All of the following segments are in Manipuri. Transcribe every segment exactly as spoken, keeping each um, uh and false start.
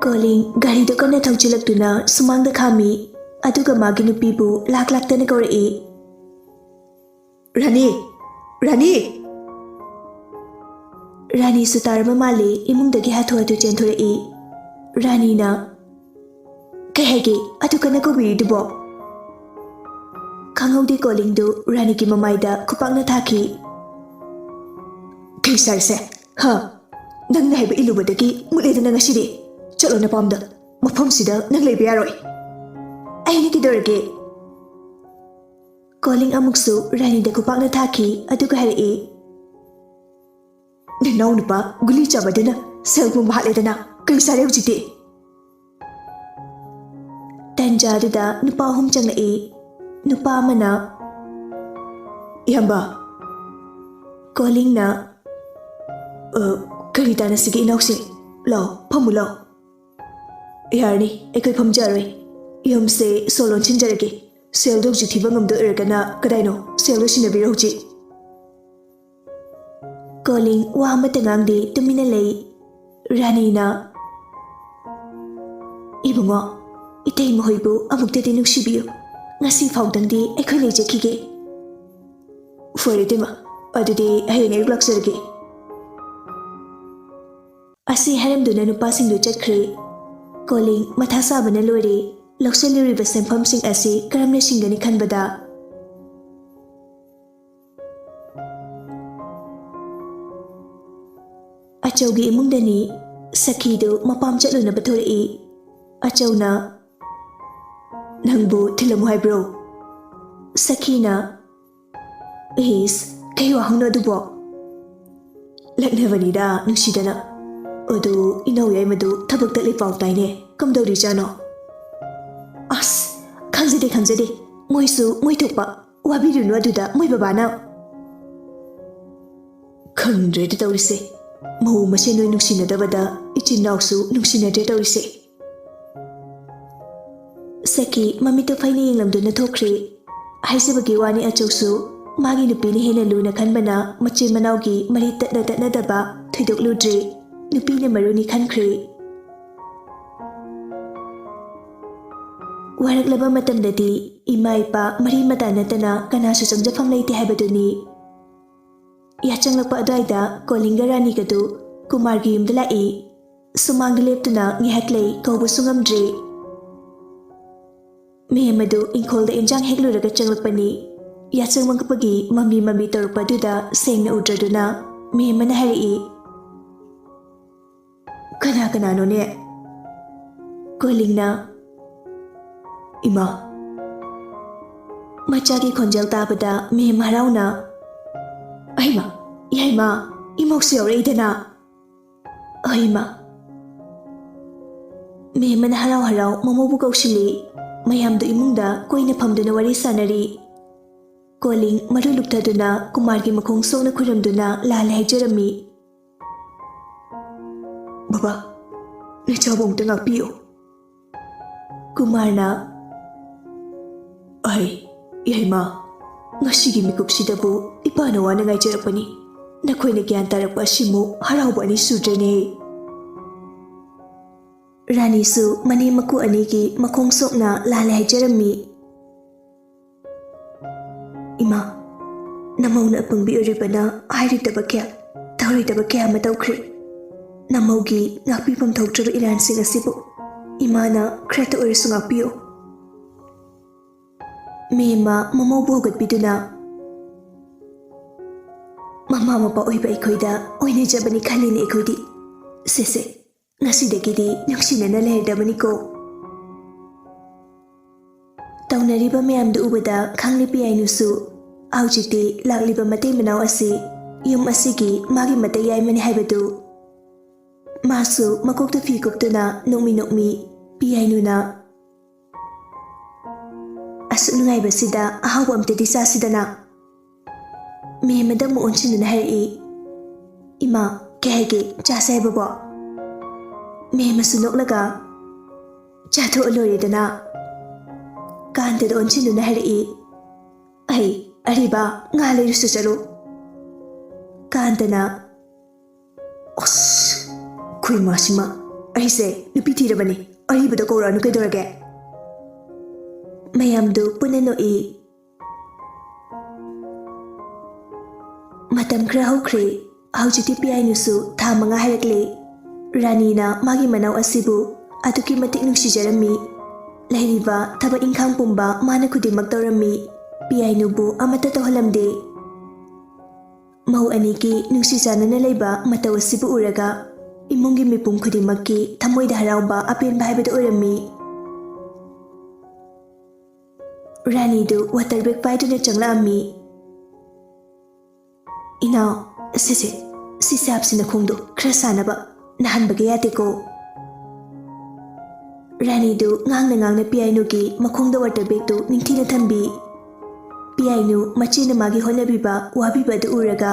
ꯀꯣꯂꯤꯡ ꯒꯥꯔꯤꯗꯨ ꯀꯟꯅ ꯊꯧꯖꯤꯜꯂꯛꯇꯨꯅ ꯁꯨꯃꯥꯡꯗ ꯈꯥꯝꯃꯤ꯫ ꯑꯗꯨꯒ ꯃꯥꯒꯤ ꯅꯨꯄꯤꯕꯨ ꯂꯥꯛ ꯂꯥꯛꯇꯅ ꯀꯧꯔꯛꯏ꯫ "ꯔꯥꯅꯤ! ꯔꯥꯅꯤ!" ꯔꯥꯅꯤꯁꯨ ꯇꯥꯔꯕ ꯃꯥꯜꯂꯤ, ꯏꯃꯨꯡꯗꯒꯤ ꯍꯥꯊꯨ ꯍꯥꯊꯨ ꯆꯦꯟꯊꯣꯔꯛꯏ꯫ ꯔꯥꯅꯤꯅ, "ꯀꯩ ꯍꯥꯏꯒꯦ? ꯑꯗꯨ ꯀꯟꯅ ꯀꯧꯕꯤꯔꯤꯗꯨꯕꯣ?" ꯈꯪꯍꯧꯗꯦ ꯀꯣꯂꯤꯡꯗꯨ ꯔꯥꯅꯤꯒꯤ ꯃꯃꯥꯏꯗ ꯈꯨꯄꯥꯛꯅ ꯊꯥꯈꯤ꯫ "ꯀꯩ ꯁꯥꯏꯁꯦ? ꯍꯥ? ꯅꯪꯅ ꯍꯥꯏꯕ ꯏꯜꯂꯨꯕꯗꯒꯤ ꯃꯨꯠꯂꯦꯗꯅ ꯉꯁꯤꯗꯤ꯫ ꯆꯠꯂꯣ ꯅꯄꯥꯝꯗ꯫ ꯃꯐꯝꯁꯤꯗ ꯅꯪ ꯂꯩꯕ ꯌꯥꯔꯣꯏ꯫" "ꯑꯩꯅ ꯀꯩꯗꯧꯔꯒꯦ?" ꯀꯣꯂꯤꯡ ꯑꯃꯨꯛꯁꯨ ꯔꯥꯅꯤꯗ ꯈꯨꯄꯥꯛꯅ ꯊꯥꯈꯤ, ꯑꯗꯨꯒ ꯍꯥꯏꯔꯛꯏ꯫ "ꯅꯅꯥꯎ ꯅꯨꯄꯥ ꯒꯨꯂꯤ ꯆꯥꯕꯗꯨꯅ ꯁꯦꯜ ꯄꯨꯝꯕ ꯍꯥꯠꯂꯦꯗꯅ꯫ ꯀꯩ ꯆꯥꯔꯦ ꯍꯧꯖꯤꯛꯇꯤ?" ꯇꯟꯖꯥꯗꯨꯗ ꯅꯨꯄꯥ ꯑꯍꯨꯝ ꯆꯪꯂꯛꯏ꯫ ꯅꯨꯄꯥ ꯑꯃꯅ, "ꯏꯌꯥꯝꯕ꯫" ꯀꯣꯂꯤꯡꯅ, "ꯑ, ꯀꯔꯤ ꯇꯥꯟꯅꯁꯤꯒꯦ ꯏꯅꯥꯎꯁꯦ? ꯂꯥꯎ, ꯐꯝꯃꯨ ꯂꯥꯎ꯫" "ꯌꯥꯔꯅꯤ, ꯑꯩꯈꯣꯏ ꯐꯝꯖꯔꯣꯏ꯫ ꯌꯨꯝꯁꯦ ꯁꯣ ꯂꯣꯟꯁꯤꯟꯖꯔꯒꯦ꯫ ꯁꯦꯜꯗꯣ ꯍꯧꯖꯤꯛ ꯊꯤꯕ ꯉꯝꯗꯣꯏ ꯑꯣꯏꯔꯒꯅ ꯀꯗꯥꯏꯅꯣ? ꯁꯦꯜꯗꯣ ꯁꯤꯟꯅꯕꯤꯔꯣ ꯍꯧꯖꯤꯛ꯫" ꯀꯣꯂꯤꯡ ꯋꯥ ꯑꯃꯠꯇ ꯉꯥꯡꯗꯦ, ꯇꯨꯃꯤꯟꯅ ꯂꯩ꯫ ꯔꯥꯅꯤꯅ, "ꯏꯕꯨꯡꯉꯣ, ꯏꯇꯩ ꯃꯈꯣꯏꯕꯨ ꯑꯃꯨꯛꯇꯗꯤ ꯅꯨꯡꯁꯤꯕꯤꯌꯨ꯫ ꯉꯁꯤ ꯐꯥꯎꯗꯪꯗꯤ ꯑꯩꯈꯣꯏ ꯂꯩꯖꯈꯤꯒꯦ꯫" "ꯐꯔꯦ ꯏꯇꯩꯃ, ꯑꯗꯨꯗꯤ ꯍꯌꯦꯡ ꯑꯌꯨꯛ ꯂꯥꯛꯆꯔꯒꯦ꯫" ꯑꯁꯤ ꯍꯥꯏꯔꯝꯗꯨꯅ ꯅꯨꯄꯥꯁꯤꯡꯗꯨ ꯆꯠꯈ꯭ꯔꯦ꯫ ꯀꯣꯂꯤꯡ ꯃꯊꯥ ꯁꯥꯕꯅ ꯂꯣꯏꯔꯦ꯫ ꯂꯧꯁꯤꯜꯂꯨꯔꯤꯕ ꯁꯦꯟꯐꯝꯁꯤꯡ ꯑꯁꯤ ꯀꯔꯝꯅ ꯁꯤꯡꯒꯅꯤ ꯈꯟꯕꯗ꯫ ꯑꯆꯧꯒꯤ ꯏꯃꯨꯡꯗꯅꯤ꯫ ꯁꯈꯤꯗꯨ ꯃꯄꯥꯝ ꯆꯠꯂꯨꯅꯕ ꯊꯣꯔꯛꯏ꯫ ꯑꯆꯧꯅ, "ꯅꯪꯕꯨ ꯊꯤꯜꯂꯝꯃꯨ ꯍꯥꯏꯕ꯭ꯔꯣ?" ꯁꯈꯤꯅ, "ꯏꯁ, ꯀꯩ ꯋꯥꯍꯪꯅꯣ ꯑꯗꯨꯕꯣ?" "ꯂꯛꯅꯕꯅꯤꯗ, ꯅꯨꯡꯁꯤꯗꯅ꯫ ꯑꯗꯨ ꯏꯅꯥꯎ ꯌꯥꯏꯃꯗꯨ ꯊꯕꯛ ꯇꯠꯂꯦ ꯄꯥꯎ ꯇꯥꯏꯅꯦ꯫ ꯀꯝꯗꯧꯔꯤꯖꯥꯠꯅꯣ?" "ꯑꯁ, ꯈꯪꯖꯗꯦ, ꯈꯪꯖꯗꯦ꯫ ꯃꯣꯏꯁꯨ ꯃꯣꯏ ꯊꯣꯛꯄ꯫ ꯋꯥꯕꯤꯔꯨꯅꯨ ꯑꯗꯨꯗ, ꯃꯣꯏ ꯕꯕꯥꯅ꯫" "ꯈꯪꯗ꯭ꯔꯦꯗ ꯇꯧꯔꯤꯁꯦ꯫ ꯃꯧ ꯃꯁꯦꯟ ꯅꯣꯏ ꯅꯨꯡꯁꯤꯅꯗꯕꯗ ꯏꯆꯤꯟ ꯏꯅꯥꯎꯁꯨ ꯅꯨꯡꯁꯤꯅꯗ꯭ꯔꯦ ꯇꯧꯔꯤꯁꯦ꯫" ꯁꯈꯤ ꯃꯃꯤꯠꯇꯨ ꯐꯩꯅ ꯌꯦꯡꯂꯝꯗꯨꯅ ꯊꯣꯛꯈ꯭ꯔꯦ꯫ ꯍꯥꯏꯖꯕꯒꯤ ꯋꯥꯅꯤ, ꯑꯆꯧꯁꯨ ꯃꯥꯒꯤ ꯅꯨꯄꯤꯅ ꯍꯦꯟꯅ ꯂꯨꯅ ꯈꯟꯕꯅ ꯃꯆꯤꯟ ꯃꯅꯥꯎꯒꯤ ꯃꯔꯤ ꯇꯠꯅ ꯇꯠꯅꯗꯕ ꯊꯣꯏꯗꯣꯛꯂꯨꯗ꯭ꯔꯦ꯫ ꯅꯨꯄꯤꯅ ꯃꯔꯨꯅꯤ ꯈꯟꯈ꯭ꯔꯦ꯫ ꯋꯥꯔꯛꯂꯕ ꯃꯇꯝꯗꯗꯤ ꯏꯃꯥ ꯏꯄꯥ ꯃꯔꯤ ꯃꯇꯥ ꯅꯠꯇꯅ ꯀꯅꯥꯁꯨ ꯆꯪꯖꯐꯝ ꯂꯩꯇꯦ ꯍꯥꯏꯕꯗꯨꯅꯤ꯫ ꯌꯥꯆꯪꯂꯛꯄ ꯑꯗꯨꯋꯥꯏꯗ ꯀꯣꯂꯤꯡꯒ ꯔꯥꯅꯤꯒꯗꯨ ꯀꯨꯃꯥꯔꯒꯤ ꯌꯨꯝꯗ ꯂꯥꯛꯏ꯫ ꯁꯨꯃꯥꯡꯗ ꯂꯦꯞꯇꯨꯅ ꯉꯥꯏꯍꯥꯛ ꯂꯩ, ꯀꯧꯕꯁꯨ ꯉꯝꯗ꯭ꯔꯦ꯫ ꯃꯦꯝ ꯑꯗꯨ ꯏꯪꯈꯣꯜꯗ ꯏꯟꯖꯥꯡ ꯍꯦꯛꯂꯨꯔꯒ ꯆꯪꯂꯛꯄꯅꯤ꯫ ꯌꯥꯆꯪꯂꯛꯄꯒꯤ ꯃꯝꯂꯤ ꯃꯝꯂꯤ ꯇꯧꯔꯛꯄ ꯑꯗꯨꯗ ꯁꯦꯡꯅ ꯎꯗ꯭ꯔꯗꯨꯅ ꯃꯦꯝ ꯑꯃꯅ ꯍꯥꯏꯔꯛꯏ, "ꯀꯅꯥ ꯀꯅꯥꯅꯣꯅꯦ?" ꯀꯣꯂꯤꯡꯅ, "ꯏꯃꯥ!" ꯃꯆꯥꯒꯤ ꯈꯣꯟꯖꯦꯜ ꯇꯥꯕꯗ ꯃꯦꯝ ꯍꯔꯥꯎꯅ, "ꯑꯩꯃ, ꯌꯥꯏꯃ, ꯏꯃꯧꯁꯨ ꯌꯥꯎꯔꯛꯏꯗꯅ!" "ꯍꯩꯃ!" ꯃꯦꯝ ꯑꯃꯅ ꯍꯔꯥꯎ ꯍꯔꯥꯎ ꯃꯃꯧꯕꯨ ꯀꯧꯁꯤꯜꯂꯤ꯫ ꯃꯌꯥꯝꯗꯨ ꯏꯃꯨꯡꯗ ꯀꯣꯏꯅ ꯐꯝꯗꯨꯅ ꯋꯥꯔꯤ ꯁꯥꯟꯅꯔꯤ꯫ ꯀꯣꯂꯤꯡ ꯃꯔꯨ ꯂꯨꯞꯊꯗꯨꯅ ꯀꯨꯃꯥꯔꯒꯤ ꯃꯈꯣꯡ ꯁꯣꯛꯅ ꯈꯨꯔꯨꯝꯗꯨꯅ ꯂꯥꯜꯂꯦ ꯍꯥꯏꯖꯔꯝꯃꯤ꯫ "ꯕꯕꯥ, ꯅꯆꯥꯕꯨ ꯑꯃꯨꯛꯇ ꯉꯥꯛꯄꯤꯌꯨ꯫" ꯀꯨꯃꯥꯔꯅ, "ꯑꯩ, ꯌꯥꯏꯃ, ꯉꯁꯤꯒꯤ ꯃꯤꯀꯨꯞꯁꯤꯗꯕꯨ ꯏꯄꯥꯅ ꯋꯥꯅ ꯉꯥꯏꯖꯔꯛꯄꯅꯤ꯫ ꯅꯈꯣꯏꯅ ꯒ꯭ꯌꯥꯟ ꯇꯥꯔꯛꯄ ꯑꯁꯤꯃꯨꯛ ꯍꯔꯥꯎꯕ ꯑꯅꯤ ꯁꯨꯗ꯭ꯔꯦꯅꯦ꯫" ꯔꯥꯅꯤꯁꯨ ꯃꯅꯦꯝ ꯃꯀꯨ ꯑꯅꯤꯒꯤ ꯃꯈꯣꯡ ꯁꯣꯛꯅ ꯂꯥꯜꯂꯦ ꯍꯥꯏꯖꯔꯝꯃꯤ꯫ "ꯏꯃꯥ, ꯅꯃꯧꯅ ꯑꯄꯪꯕꯤ ꯑꯣꯏꯔꯨꯕꯅ ꯍꯥꯏꯔꯣꯏꯗꯕ ꯀꯌꯥ, ꯇꯧꯔꯣꯏꯗꯕ ꯀꯌꯥ ꯑꯃ ꯇꯧꯈ꯭ꯔꯦ꯫ ꯅꯃꯧꯒꯤ ꯉꯥꯛꯄꯤꯐꯝ ꯊꯣꯛꯇ꯭ꯔꯕ ꯏꯔꯥꯟꯁꯤꯡ ꯑꯁꯤꯕꯨ ꯏꯃꯥꯅ ꯈꯔꯇ ꯑꯣꯏꯔꯁꯨ ꯉꯥꯛꯄꯤꯌꯨ꯫" ꯃꯦꯝꯃ ꯃꯃꯧꯕꯨ ꯍꯧꯒꯠꯄꯤꯗꯨꯅ, "ꯃꯃꯥ ꯃꯄꯥ ꯑꯣꯏꯕ ꯑꯩꯈꯣꯏꯗ ꯑꯣꯏꯅꯖꯕꯅꯤ ꯈꯜꯂꯤꯅꯦ ꯑꯩꯈꯣꯏꯗꯤ꯫ ꯁꯦ, ꯁꯦ, ꯉꯁꯤꯗꯒꯤꯗꯤ ꯅꯨꯡꯁꯤꯅꯅ ꯂꯩꯔꯗꯕꯅꯤꯀꯣ꯫" ꯇꯧꯅꯔꯤꯕ ꯃꯌꯥꯝꯗꯨ ꯎꯕꯗ ꯈꯪꯂꯦ ꯄꯤꯌꯥꯏꯅꯨꯁꯨ ꯍꯧꯖꯤꯛꯇꯤ ꯂꯥꯛꯂꯤꯕ ꯃꯇꯩ ꯃꯅꯥꯎ ꯑꯁꯤ ꯌꯨꯝ ꯑꯁꯤꯒꯤ ꯃꯥꯒꯤ ꯃꯇꯩ ꯌꯥꯏꯃꯅꯤ ꯍꯥꯏꯕꯗꯨ꯫ ꯃꯥꯁꯨ ꯃꯀꯣꯛꯇ ꯐꯤ ꯀꯨꯞꯇꯨꯅ ꯅꯣꯛꯃꯤ ꯅꯣꯛꯃꯤ ꯄꯤꯌꯥꯏꯅꯨꯅ, "ꯑꯁꯨꯛ ꯅꯨꯡꯉꯥꯏꯕꯁꯤꯗ ꯑꯍꯥꯎꯕ ꯑꯝꯇꯗꯤ ꯆꯥꯁꯤꯗꯅ꯫" ꯃꯦꯝꯃꯗ ꯑꯃꯨꯛ ꯑꯣꯟꯁꯤꯟꯗꯨꯅ ꯍꯥꯏꯔꯛꯏ, "ꯏꯃꯥ, ꯀꯩ ꯍꯥꯏꯒꯦ, ꯆꯥꯁꯦ ꯍꯥꯏꯕꯕꯣ?" ꯃꯦꯝꯃꯁꯨ ꯅꯣꯛꯂꯒ, "ꯆꯥꯊꯣꯛꯑ ꯂꯣꯏꯔꯦꯗꯅ꯫" ꯀꯥꯟꯇꯗ ꯑꯣꯟꯁꯤꯟꯗꯨꯅ ꯍꯥꯏꯔꯛꯏ, "ꯑꯩ, ꯑꯔꯤꯕ, ꯉꯥ ꯂꯩꯔꯨꯁꯤ ꯆꯠꯂꯨ꯫" ꯀꯥꯟꯇꯅ, "ꯑꯁ, ꯑꯩꯈꯣꯏ ꯃꯥꯁꯤꯃ, ꯑꯩꯁꯦ ꯅꯨꯄꯤ ꯊꯤꯔꯕꯅꯤ, ꯑꯔꯤꯕꯗ ꯀꯧꯔꯛꯑꯅꯨ ꯀꯩꯗꯧꯔꯒꯦ?" ꯃꯌꯥꯝꯗꯨ ꯄꯨꯟꯅ ꯅꯣꯛꯏ꯫ ꯃꯇꯝ ꯈꯔ ꯍꯧꯈ꯭ꯔꯦ꯫ ꯍꯧꯖꯤꯛꯇꯤ ꯄꯤꯌꯥꯏꯅꯨꯁꯨ ꯊꯥ ꯃꯉꯥ ꯍꯥꯏꯔꯛꯂꯦ꯫ ꯔꯥꯅꯤꯅ ꯃꯥꯒꯤ ꯃꯅꯥꯎ ꯑꯁꯤꯕꯨ ꯑꯗꯨꯛꯀꯤ ꯃꯇꯤꯛ ꯅꯨꯡꯁꯤꯖꯔꯝꯃꯤ꯫ ꯂꯩꯔꯤꯕ ꯊꯕꯛ ꯏꯪꯈꯥꯡ ꯄꯨꯝꯕ ꯃꯥꯅ ꯈꯨꯗꯤꯡꯃꯛ ꯇꯧꯔꯝꯃꯤ꯫ ꯄꯤꯌꯥꯏꯅꯨꯕꯨ ꯑꯃꯠꯇ ꯇꯧꯍꯜꯂꯝꯗꯦ꯫ ꯃꯧ ꯑꯅꯤꯒꯤ ꯅꯨꯡꯁꯤ ꯆꯥꯟꯅꯅ ꯂꯩꯕ ꯃꯇꯧ ꯑꯁꯤꯕꯨ ꯎꯔꯒ ꯏꯃꯨꯡꯒꯤ ꯃꯤꯄꯨꯝ ꯈꯨꯗꯤꯡꯃꯛꯀꯤ ꯊꯃꯣꯏꯗ ꯍꯔꯥꯎꯕ ꯑꯄꯦꯟꯕ ꯍꯥꯏꯕꯗꯨ ꯑꯣꯏꯔꯝꯃꯤ꯫ ꯔꯥꯅꯤꯗꯨ ꯋꯥꯇꯔ ꯕꯦꯒ ꯄꯥꯏꯗꯨꯅ ꯆꯪꯂꯛꯑꯝꯃꯤ꯫ "ꯏꯅꯥꯎ, ꯁꯤꯁꯦ, ꯁꯤꯁꯦ ꯍꯥꯞꯁꯤ ꯅꯈꯣꯡꯗꯣ ꯈꯔ ꯁꯥꯅꯕ, ꯅꯥꯍꯟꯕꯒ ꯌꯥꯗꯦꯀꯣ꯫" ꯔꯥꯅꯤꯗꯨ ꯉꯥꯡꯅ ꯉꯥꯡꯅ ꯄꯤꯌꯥꯏꯅꯨꯒꯤ ꯃꯈꯣꯡꯗ ꯋꯥꯇꯔ ꯕꯦꯒꯇꯨ ꯅꯤꯡꯊꯤꯅ ꯊꯝꯕꯤ꯫ ꯄꯤꯌꯥꯏꯅꯨ ꯃꯆꯦꯅ ꯃꯥꯒꯤ ꯍꯣꯠꯅꯕꯤꯕ, ꯋꯥꯕꯤꯕ ꯑꯗꯨ ꯎꯔꯒ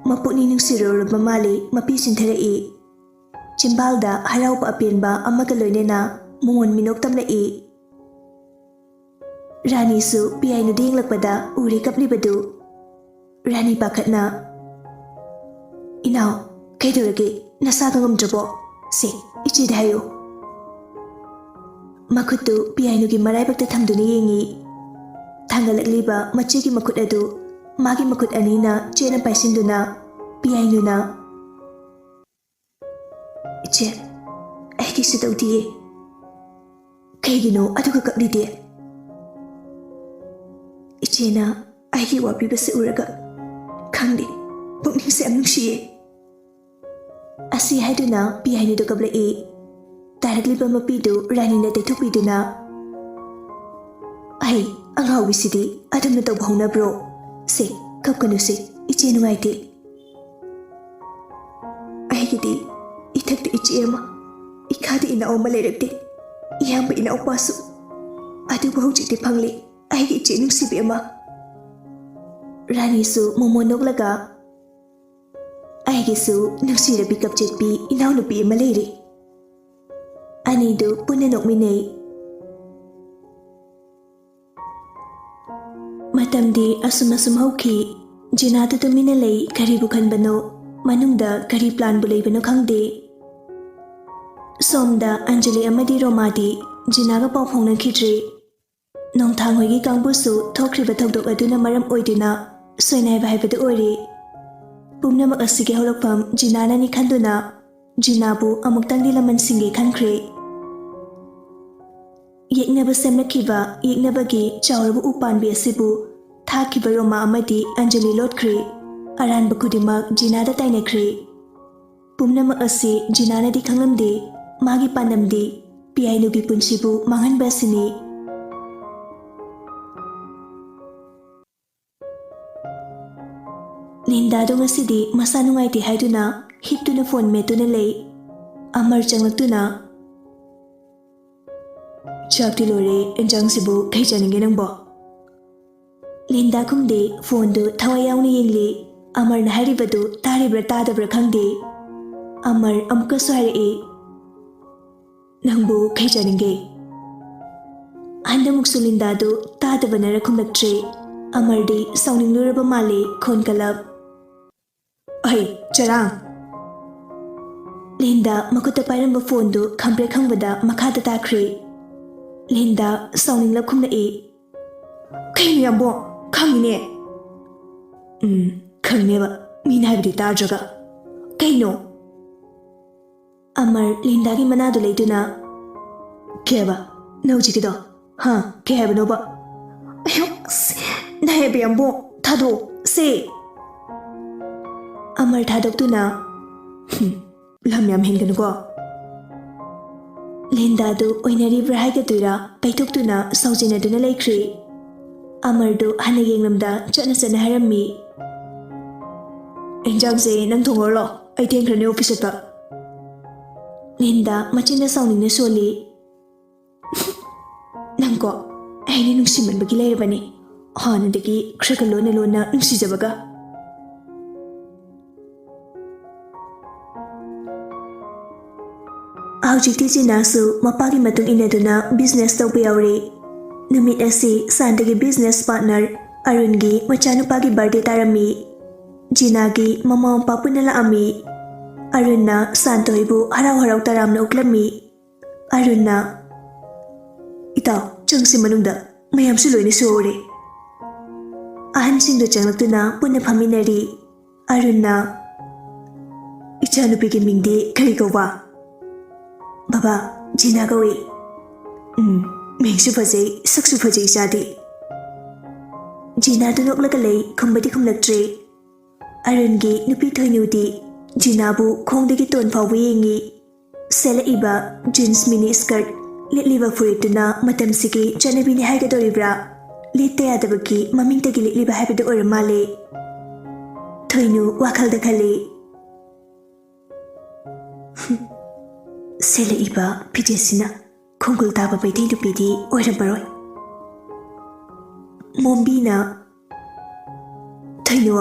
ꯃꯄꯨꯛꯅꯤꯡ ꯅꯨꯡꯁꯤꯔꯨꯔꯕ ꯃꯥꯜꯂꯤ, ꯃꯄꯤ ꯆꯤꯟꯊꯔꯛꯏ꯫ ꯆꯤꯝꯕꯥꯜꯗ ꯍꯔꯥꯎꯕ ꯑꯄꯦꯟꯕ ꯑꯃꯒ ꯂꯣꯏꯅꯅ ꯃꯉꯣꯟ ꯃꯤꯅꯣꯛ ꯇꯝꯂꯛꯏ꯫ ꯔꯥꯅꯤꯁꯨ ꯄꯤꯌꯥꯏꯅꯨꯗ ꯌꯦꯡꯂꯛꯄꯗ ꯎꯔꯦ ꯀꯞꯂꯤꯕꯗꯨ꯫ ꯔꯥꯅꯤ ꯄꯥꯈꯠꯅ, "ꯏꯅꯥꯎ, ꯀꯩꯗꯧꯔꯒꯦ? ꯅꯁꯥꯒ ꯉꯝꯗ꯭ꯔꯕꯣ? ꯁꯦ, ꯏꯆꯦꯗ ꯍꯥꯏꯌꯨ꯫" ꯃꯈꯨꯠꯇꯨ ꯄꯤꯌꯥꯏꯅꯨꯒꯤ ꯃꯔꯥꯏꯕꯛꯇ ꯊꯝꯗꯨꯅ ꯌꯦꯡꯉꯤ꯫ ꯊꯥꯡꯒꯠꯂꯛꯂꯤꯕ ꯃꯆꯦꯒꯤ ꯃꯈꯨꯠ ꯑꯗꯨ ꯃꯥꯒꯤ ꯃꯈꯨꯠ ꯑꯅꯤꯅ ꯆꯦꯠꯅ ꯄꯥꯏꯁꯤꯟꯗꯨꯅ ꯄꯤꯌꯥꯏꯅꯨꯅ, "ꯏꯆꯦ, ꯑꯩ ꯀꯩꯁꯨ ꯇꯧꯗꯤꯌꯦ꯫ ꯀꯩꯒꯤꯅꯣ ꯑꯗꯨꯒ ꯀꯞꯂꯤꯗꯤ?" "ꯏꯆꯦꯅ ꯑꯩꯒꯤ ꯋꯥꯕꯤꯕꯁꯦ ꯎꯔꯒ, ꯈꯪꯗꯦ, ꯄꯨꯛꯅꯤꯡꯁꯦ ꯌꯥꯝ ꯅꯨꯡꯁꯤꯌꯦ꯫" ꯑꯁꯤ ꯍꯥꯏꯗꯨꯅ ꯄꯤꯌꯥꯏꯅꯨꯗ ꯀꯞꯂꯛꯏ꯫ ꯇꯥꯔꯛꯂꯤꯕ ꯃꯄꯤꯗꯨ ꯔꯥꯅꯤꯅ ꯇꯩꯊꯣꯛꯄꯤꯗꯨꯅ, "ꯑꯩ ꯑꯉꯥꯎꯕꯤꯁꯤꯗꯤ ꯑꯗꯨꯝꯅ ꯇꯧꯕ ꯍꯧꯅꯕ꯭ꯔꯣ? ꯁꯦ, ꯀꯞꯀꯅꯨꯁꯦ, ꯏꯆꯦ ꯅꯨꯡꯉꯥꯏꯇꯦ꯫ ꯑꯩꯒꯤꯗꯤ ꯏꯊꯛꯇ ꯏꯆꯦ ꯑꯃ, ꯏꯈꯥꯗ ꯏꯅꯥꯎ ꯑꯃ ꯂꯩꯔꯛꯇꯦ, ꯏꯌꯥꯝꯕ ꯏꯅꯥꯎꯄꯥꯁꯨ꯫ ꯑꯗꯨꯕꯨ ꯍꯧꯖꯤꯛꯇꯤ ꯐꯪꯂꯦ, ꯑꯩꯒꯤ ꯏꯆꯦ ꯅꯨꯡꯁꯤꯕꯤ ꯑꯃ꯫" ꯔꯥꯅꯤꯁꯨ ꯃꯣꯃꯣꯟ ꯅꯣꯛꯂꯒ, "ꯑꯩꯒꯤꯁꯨ ꯅꯨꯡꯁꯤꯔꯕꯤ ꯀꯞꯆꯦꯠꯄꯤ ꯏꯅꯥꯎꯅꯨꯄꯤ ꯑꯃ ꯂꯩꯔꯦ꯫" ꯑꯅꯤꯗꯨ ꯄꯨꯟꯅ ꯅꯣꯛꯃꯤꯟꯅꯩ꯫ ꯃꯇꯝꯗꯤ ꯑꯁꯨꯝ ꯑꯁꯨꯝ ꯍꯧꯈꯤ꯫ ꯖꯤꯅꯥꯗꯨ ꯇꯨꯃꯤꯟꯅ ꯂꯩ, ꯀꯔꯤꯕꯨ ꯈꯟꯕꯅꯣ? ꯃꯅꯨꯡꯗ ꯀꯔꯤ ꯄ꯭ꯂꯥꯟꯕꯨ ꯂꯩꯕꯅꯣ ꯈꯪꯗꯦ꯫ ꯁꯣꯝꯗ ꯑꯟꯖꯂꯤ ꯑꯃꯗꯤ ꯔꯣꯃꯥꯗꯤ ꯖꯤꯅꯥꯒ ꯄꯥꯎ ꯐꯥꯎꯅꯈꯤꯗ꯭ꯔꯦ꯫ ꯅꯣꯡꯊꯥꯡ ꯍꯣꯏꯒꯤ ꯀꯥꯡꯕꯨꯁꯨ ꯊꯣꯛꯈ꯭ꯔꯤꯕ ꯊꯧꯗꯣꯛ ꯑꯗꯨꯅ ꯃꯔꯝ ꯑꯣꯏꯗꯨꯅ ꯁꯣꯏꯅꯥꯏꯕ ꯍꯥꯏꯕꯗꯨ ꯑꯣꯏꯔꯦ꯫ ꯄꯨꯝꯅꯃꯛ ꯑꯁꯤꯒꯤ ꯍꯧꯔꯛꯐꯝ ꯖꯤꯅꯥꯅꯅꯤ ꯈꯟꯗꯨꯅ ꯖꯤꯅꯥꯕꯨ ꯑꯃꯨꯛꯇꯪꯗꯤ ꯂꯃꯟꯁꯤꯡꯒꯦ ꯈꯟꯈ꯭ꯔꯦ꯫ ꯌꯦꯛꯅꯕ ꯁꯦꯝꯂꯛꯈꯤꯕ ꯌꯦꯛꯅꯕꯒꯤ ꯆꯥꯎꯔꯕ ꯎꯄꯥꯟꯕꯤ ꯑꯁꯤꯕꯨ ꯊꯥꯈꯤꯕ ꯔꯣꯃꯥ ꯑꯃꯗꯤ ꯑꯟꯖꯂꯤ ꯂꯣꯠꯈ꯭ꯔꯦ꯫ ꯑꯔꯥꯟꯕ ꯈꯨꯗꯤꯡꯃꯛ ꯖꯤꯅꯥꯗ ꯇꯥꯏꯅꯈ꯭ꯔꯦ꯫ ꯄꯨꯝꯅꯃꯛ ꯑꯁꯤ ꯖꯤꯅꯥꯅꯗꯤ ꯈꯪꯂꯝꯗꯦ꯫ ꯃꯥꯒꯤ ꯄꯥꯟꯗꯝꯗꯤ ꯄꯤꯌꯥꯏ ꯅꯨꯄꯤ ꯄꯨꯟꯁꯤꯕꯨ ꯃꯥꯡꯍꯟꯕ ꯑꯁꯤꯅꯤ꯫ ꯂꯤꯟꯗꯥꯗꯣ ꯉꯁꯤꯗꯤ ꯃꯁꯥ ꯅꯨꯡꯉꯥꯏꯇꯦ ꯍꯥꯏꯗꯨꯅ ꯍꯤꯞꯇꯨꯅ ꯐꯣꯟ ꯃꯦꯠꯇꯨꯅ ꯂꯩ꯫ ꯑꯃꯔ ꯆꯪꯂꯛꯇꯨꯅ, "ꯆꯥꯛꯇꯤ ꯂꯣꯏꯔꯦ, ꯑꯦꯟꯖꯥꯡꯁꯤꯕꯨ ꯀꯩ ꯆꯥꯅꯤꯡꯒꯦ ꯅꯪꯕꯣ?" ꯂꯤꯟꯗꯥ ꯈꯨꯝꯗꯦ, ꯐꯣꯟꯗꯨ ꯊꯋꯥꯏ ꯌꯥꯎꯅ ꯌꯦꯡꯂꯤ꯫ ꯑꯃꯔꯅ ꯍꯥꯏꯔꯤꯕꯗꯨ ꯇꯥꯔꯤꯕ꯭ꯔꯥ ꯇꯥꯗꯕ꯭ꯔꯥ ꯈꯪꯗꯦ꯫ ꯑꯃꯔ ꯑꯃꯨꯛꯀꯁꯨ ꯍꯥꯏꯔꯛꯏ, "ꯅꯪꯕꯨ ꯀꯩ ꯆꯥꯅꯤꯡꯒꯦ?" ꯍꯟꯗꯛꯃꯨꯛꯁꯨ ꯂꯤꯟꯗꯥꯗꯨ ꯇꯥꯗꯕꯅꯔ ꯈꯨꯝꯂꯛꯇ꯭ꯔꯦ꯫ ꯑꯃꯔꯗꯤ ꯁꯥꯎꯅꯤꯡꯂꯨꯔꯕ ꯃꯥꯜꯂꯦ, ꯈꯣꯟ ꯀꯜꯂꯞ, "ꯑꯩ ꯆꯔꯥꯡ!" ꯂꯤꯟꯗꯥ ꯃꯈꯨꯠꯇ ꯄꯥꯏꯔꯝꯕ ꯐꯣꯟꯗꯨ ꯈꯪꯄ꯭ꯔꯦꯛ ꯈꯪꯕꯗ ꯃꯈꯥꯗ ꯇꯥꯈ꯭ꯔꯦ꯫ ꯂꯤꯟꯗꯥ ꯁꯥꯎꯅꯤꯡꯂꯞ ꯈꯨꯝꯂꯛꯏ, "ꯀꯩꯅꯣ ꯌꯥꯝꯕꯣ? ꯈꯪꯉꯤꯅꯦ?" "ꯎꯝ, ꯈꯪꯅꯦꯕ, ꯃꯤꯅ ꯍꯥꯏꯕꯗꯤ ꯇꯥꯗ꯭ꯔꯒ꯫ ꯀꯩꯅꯣ?" ꯑꯃꯔ ꯂꯤꯟꯗꯥꯒꯤ ꯃꯅꯥꯗꯨ ꯂꯩꯗꯨꯅ, "ꯀꯩ ꯍꯥꯏꯕ? ꯅꯪ ꯍꯧꯖꯤꯛꯀꯤꯗꯣ? ꯍꯥ? ꯀꯩ ꯍꯥꯏꯕꯅꯣꯕ?" "ꯑꯌꯣ, ꯑꯁ, ꯅꯥꯏ ꯍꯥꯏꯕ ꯌꯥꯝꯕꯣ, ꯊꯥꯗꯣꯛ ꯁꯦ!" ꯑꯃꯔ ꯊꯥꯗꯣꯛꯇꯨꯅ, "ꯍꯨꯝ, ꯂꯝ ꯌꯥꯝ ꯍꯦꯟꯒꯅꯨꯀꯣ꯫" ꯂꯤꯟꯗꯥꯗꯨ ꯑꯣꯏꯅꯔꯤꯕ꯭ꯔꯥ ꯍꯥꯏꯒꯗꯣꯏꯔꯥ, ꯄꯩꯊꯣꯛꯇꯨꯅ ꯁꯥꯎꯖꯤꯟꯅꯗꯨꯅ ꯂꯩꯈ꯭ꯔꯦ꯫ ꯑꯃꯔꯗꯨ ꯍꯟꯅ ꯌꯦꯡꯂꯝꯗ ꯆꯠꯅ ꯆꯠꯅ ꯍꯥꯏꯔꯝꯃꯤ, "ꯏꯟꯖꯥꯡꯁꯦ ꯅꯪ ꯊꯣꯡꯉꯨꯔꯣ, ꯑꯩ ꯊꯦꯡꯈ꯭ꯔꯅꯤ ꯑꯣꯐꯤꯁ ꯆꯠꯄ꯫" ꯂꯤꯟꯗꯥ ꯃꯆꯤꯟꯅ ꯁꯥꯎꯅꯤꯡꯅ ꯁꯣꯜꯂꯤ, "ꯅꯪꯀꯣ, ꯑꯩꯅ ꯅꯨꯡꯁꯤꯃꯟꯕꯒꯤ ꯂꯩꯔꯕꯅꯤ, ꯍꯥꯟꯅꯗꯒꯤ ꯈꯔꯒ ꯂꯣꯟꯅ ꯂꯣꯟꯅ ꯅꯨꯡꯁꯤꯖꯕꯒ꯫" ꯍꯧꯖꯤꯛꯇꯤ ꯖꯤꯅꯥꯁꯨ ꯃꯄꯥꯒꯤ ꯃꯇꯨꯡ ꯏꯟꯅꯗꯨꯅ ꯕꯤꯖꯤꯅꯦꯁ ꯇꯧꯕ ꯌꯥꯎꯔꯦ꯫ ꯅꯨꯃꯤꯠ ꯑꯁꯤ ꯁꯥꯟꯇꯒꯤ ꯕꯤꯖꯤꯅꯦꯁ ꯄꯥꯔꯠꯅꯔ ꯑꯔꯨꯟꯒꯤ ꯃꯆꯥꯅꯨꯄꯥꯒꯤ ꯕꯥꯔꯗꯦ ꯇꯥꯔꯝꯃꯤ꯫ ꯖꯤꯅꯥꯒꯤ ꯃꯃꯥ ꯃꯄꯥ ꯄꯨꯟꯅ ꯂꯥꯛꯑꯝꯃꯤ꯫ ꯑꯔꯨꯟꯅ ꯁꯥꯟꯇ ꯍꯣꯏꯕꯨ ꯍꯔꯥꯎ ꯍꯔꯥꯎ ꯇꯔꯥꯝꯅ ꯑꯣꯛꯂꯝꯃꯤ꯫ ꯑꯔꯨꯟꯅ, "ꯏꯇꯥꯎ, ꯆꯪꯁꯤ ꯃꯅꯨꯡꯗ, ꯃꯌꯥꯝꯁꯨ ꯂꯣꯏꯅ ꯁꯨꯍꯧꯔꯦ꯫ ꯑꯍꯟꯁꯤꯡꯗꯣ ꯆꯪꯂꯛꯇꯨꯅ ꯄꯨꯟꯅ ꯐꯝꯃꯤꯟꯅꯔꯤ꯫ ꯑꯔꯨꯟꯅ, "ꯏꯆꯥꯅꯨꯄꯤꯒꯤ ꯃꯤꯡꯗꯤ ꯀꯔꯤ ꯀꯧꯕ?" "ꯕꯕꯥ, ꯖꯤꯅꯥ ꯀꯧꯏ꯫" "ꯎꯝ, ꯃꯤꯡꯁꯨ ꯐꯖꯩ, ꯁꯛꯁꯨ ꯐꯖꯩ ꯏꯆꯥꯗꯤ꯫" ꯖꯤꯅꯥꯗꯨ ꯅꯣꯛꯂꯒ ꯂꯩ, ꯈꯨꯝꯕꯗꯤ ꯈꯨꯝꯂꯛꯇ꯭ꯔꯦ꯫ ꯑꯔꯨꯟꯒꯤ ꯅꯨꯄꯤ ꯊꯣꯏꯅꯨꯗꯤ ꯖꯤꯅꯥꯕꯨ ꯈꯣꯡꯗꯒꯤ ꯇꯣꯟ ꯐꯥꯎꯕ ꯌꯦꯡꯉꯤ꯫ ꯁꯦꯠꯂꯛꯏꯕ ꯖꯤꯟꯁ ꯃꯤꯅꯤ ꯁ꯭ꯀꯔꯠ, ꯂꯤꯠꯂꯤꯕ ꯐꯨꯔꯤꯠꯇꯨꯅ ꯃꯇꯝꯁꯤꯒꯤ ꯆꯠꯅꯕꯤꯅꯤ ꯍꯥꯏꯒꯗꯧꯔꯤꯕ꯭ꯔꯥ? ꯂꯤꯠꯇ ꯌꯥꯗꯕꯒꯤ ꯃꯃꯤꯡꯇꯒꯤ ꯂꯤꯠꯂꯤꯕ ꯍꯥꯏꯕꯗꯨ ꯑꯣꯏꯔ ꯃꯥꯜꯂꯦ꯫ ꯊꯣꯏꯅꯨ ꯋꯥꯈꯜꯗ ꯈꯜꯂꯤ, "ꯍꯨꯝ, ꯁꯦꯠꯂꯛꯏꯕ ꯐꯤꯖꯦꯠꯁꯤꯅ ꯈꯣꯡꯒꯨꯜ ꯇꯥꯕ ꯃꯩꯇꯩ ꯅꯨꯄꯤꯗꯤ ꯑꯣꯏꯔꯝꯃꯔꯣꯏ꯫" ꯃꯣꯝꯕꯤꯅ, "ꯊꯣꯏꯅꯨ,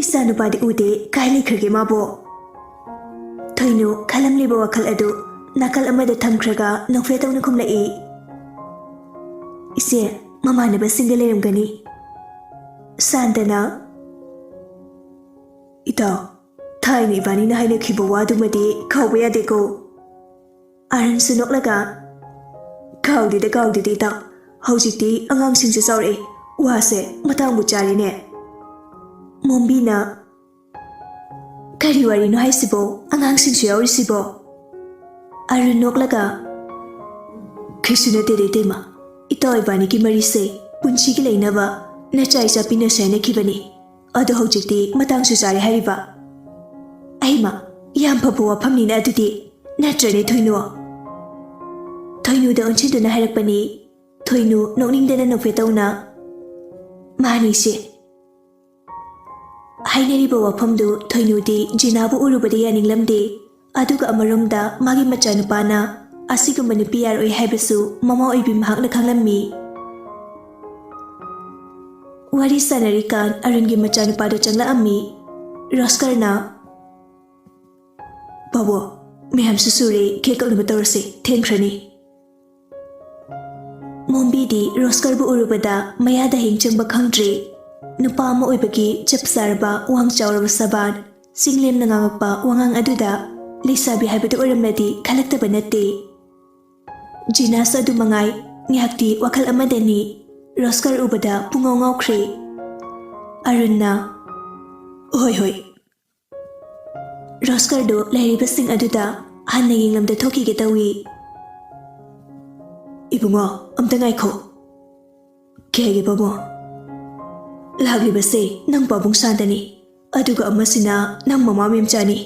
ꯏꯆꯥ ꯅꯨꯄꯥꯗꯤ ꯎꯗꯦ, ꯀꯥꯏ ꯂꯩꯈ꯭ꯔꯒꯦ ꯃꯥꯕꯣ?" ꯊꯣꯏꯅꯨ ꯈꯜꯂꯝꯂꯤꯕ ꯋꯥꯈꯜ ꯑꯗꯨ ꯅꯥꯀꯜ ꯑꯃꯗ ꯊꯝꯈ꯭ꯔꯒ ꯅꯣꯛꯐꯦꯠ ꯇꯧꯅ ꯈꯨꯝꯂꯛꯏ꯫ "ꯏꯆꯦ, ꯃꯃꯥꯟꯅꯕꯁꯤꯡꯒ ꯂꯩꯔꯝꯒꯅꯤ꯫" ꯁꯥꯟꯇꯅ, "ꯏꯇꯥꯎ, ꯊꯥꯏꯅ ꯏꯕꯥꯅꯤꯅ ꯍꯥꯏꯅꯈꯤꯕ ꯋꯥꯗꯨꯃꯗꯤ ꯀꯥꯎꯕ ꯌꯥꯗꯦꯀꯣ꯫" ꯑꯔꯨꯟꯁꯨ ꯅꯣꯛꯂꯒ, "ꯀꯥꯎꯗꯦꯗ, ꯀꯥꯎꯗꯦꯗ ꯏꯇꯥꯎ, ꯍꯧꯖꯤꯛꯇꯤ ꯑꯉꯥꯡꯁꯤꯡꯁꯨ ꯆꯥꯎꯔꯛꯑꯦ, ꯋꯥꯁꯦ ꯃꯇꯥꯡꯕꯨ ꯆꯥꯔꯦꯅꯦ꯫" ꯃꯣꯝꯕꯤꯅ, "ꯀꯔꯤ ꯋꯥꯔꯤꯅꯣ ꯍꯥꯏꯁꯤꯕꯣ? ꯑꯉꯥꯡꯁꯤꯡꯁꯨ ꯌꯥꯎꯔꯤꯁꯤꯕꯣ?" ꯑꯔꯨꯟ ꯅꯣꯛꯂꯒ, "ꯀꯩꯁꯨ ꯅꯠꯇꯦꯗ ꯏꯇꯩꯃ, ꯏꯇꯥꯎ ꯏꯕꯥꯅꯤꯒꯤ ꯃꯔꯤꯁꯦ ꯄꯨꯟꯁꯤꯒꯤ ꯂꯩꯅꯕ ꯅꯆꯥ ꯏꯆꯥ ꯄꯤꯅꯁꯦ ꯍꯥꯏꯅꯈꯤꯕꯅꯤ꯫ ꯑꯗꯣ ꯍꯧꯖꯤꯛꯇꯤ ꯃꯇꯥꯡꯁꯨ ꯆꯥꯔꯦ ꯍꯥꯏꯔꯤꯕ꯫ ꯑꯩꯃ, ꯌꯥꯝ ꯐꯕ ꯋꯥꯐꯝꯅꯤꯅ ꯑꯗꯨꯗꯤ, ꯅꯠꯇ꯭ꯔꯅꯦ ꯊꯣꯏꯅꯨ?" ꯊꯣꯏꯅꯨꯗ ꯑꯣꯟꯁꯤꯟꯗꯨꯅ ꯍꯥꯏꯔꯛꯄꯅꯤ꯫ ꯊꯣꯏꯅꯨ ꯅꯣꯛꯅꯤꯡꯗꯅ ꯅꯣꯛꯐꯦꯠ ꯇꯧꯅ, "ꯃꯥꯅꯤ ꯏꯆꯦ꯫ ꯍꯥꯏꯅꯔꯤꯕ ꯋꯥꯐꯝꯗꯨ ꯊꯣꯏꯅꯨꯗꯤ ꯖꯤꯅꯥꯕꯨ ꯎꯔꯨꯕꯗ ꯌꯥꯅꯤꯡꯂꯝꯗꯦ꯫ ꯑꯗꯨꯒ ꯑꯃꯔꯣꯝꯗ ꯃꯥꯒꯤ ꯃꯆꯥꯅꯨꯄꯥꯅ ꯑꯁꯤꯒꯨꯝꯕ ꯅꯨꯄꯤ ꯌꯥꯔꯣꯏ ꯍꯥꯏꯕꯁꯨ ꯃꯃꯥ ꯑꯣꯏꯕꯤ ꯃꯍꯥꯛꯅ ꯈꯪꯂꯝꯃꯤ꯫ ꯋꯥꯔꯤ ꯁꯥꯟꯅꯔꯤꯀꯥꯟ ꯑꯔꯨꯟꯒꯤ ꯃꯆꯥꯅꯨꯄꯥꯗꯨ ꯆꯪꯂꯛꯑꯝꯃꯤ꯫ ꯔꯣꯁꯀꯔꯅ, "ꯕꯥꯕꯣ, ꯃꯌꯥꯝꯁꯨ ꯁꯨꯔꯦ, ꯀꯦꯛ ꯀꯛꯅꯕ ꯇꯧꯔꯁꯦ, ꯊꯦꯡꯈ꯭ꯔꯅꯤ꯫" ꯃꯣꯝꯕꯤꯗꯤ ꯔꯣꯁꯀꯔꯕꯨ ꯎꯔꯨꯕꯗ ꯃꯌꯥꯗ ꯍꯤꯡ ꯆꯪꯕ ꯈꯪꯗ꯭ꯔꯦ꯫ ꯅꯨꯄꯥ ꯑꯃ ꯑꯣꯏꯕꯒꯤ ꯆꯞ ꯆꯥꯔꯕ ꯋꯥꯡ ꯆꯥꯎꯔꯕ ꯁꯕꯥꯟ, ꯆꯤꯡꯂꯦꯝꯅ ꯉꯥꯡꯉꯛꯄ ꯋꯥꯉꯥꯡ ꯑꯗꯨꯗ ꯂꯩꯁꯥꯕꯤ ꯍꯥꯏꯕꯗꯨ ꯑꯣꯏꯔꯝꯂꯗꯤ ꯈꯜꯂꯛꯇꯕ ꯅꯠꯇꯦ꯫ ꯖꯤꯅꯥꯁ ꯑꯗꯨ ꯃꯉꯥꯏ, ꯉꯥꯏꯍꯥꯛꯇꯤ ꯋꯥꯈꯜ ꯑꯃꯗꯅꯤ꯫ ꯔꯣꯁꯀꯔ ꯎꯕꯗ ꯄꯨꯡꯉꯥꯎ ꯉꯥꯎꯈ꯭ꯔꯦ꯫ ꯑꯔꯨꯟꯅ, "ꯍꯣꯏ, ꯍꯣꯏ꯫" ꯔꯣꯁꯀꯔꯗꯨ ꯂꯩꯔꯤꯕꯁꯤꯡ ꯑꯗꯨꯗ ꯍꯟꯅ ꯌꯦꯡꯂꯝꯗ ꯊꯣꯛꯈꯤꯒꯦ ꯇꯧꯏ꯫ "ꯏꯕꯨꯡꯉꯣ, ꯑꯝꯇ ꯉꯥꯏꯈꯣ꯫" "ꯀꯩꯒꯤ ꯄꯥꯕꯨꯡ?" "ꯂꯥꯛꯂꯤꯕꯁꯦ ꯅꯪ ꯄꯥꯕꯨꯡ ꯁꯥꯟꯇꯅꯤ, ꯑꯗꯨꯒ ꯑꯃꯁꯤꯅ ꯅꯪ ꯃꯃꯥ ꯃꯦꯝꯆꯥꯅꯤ꯫"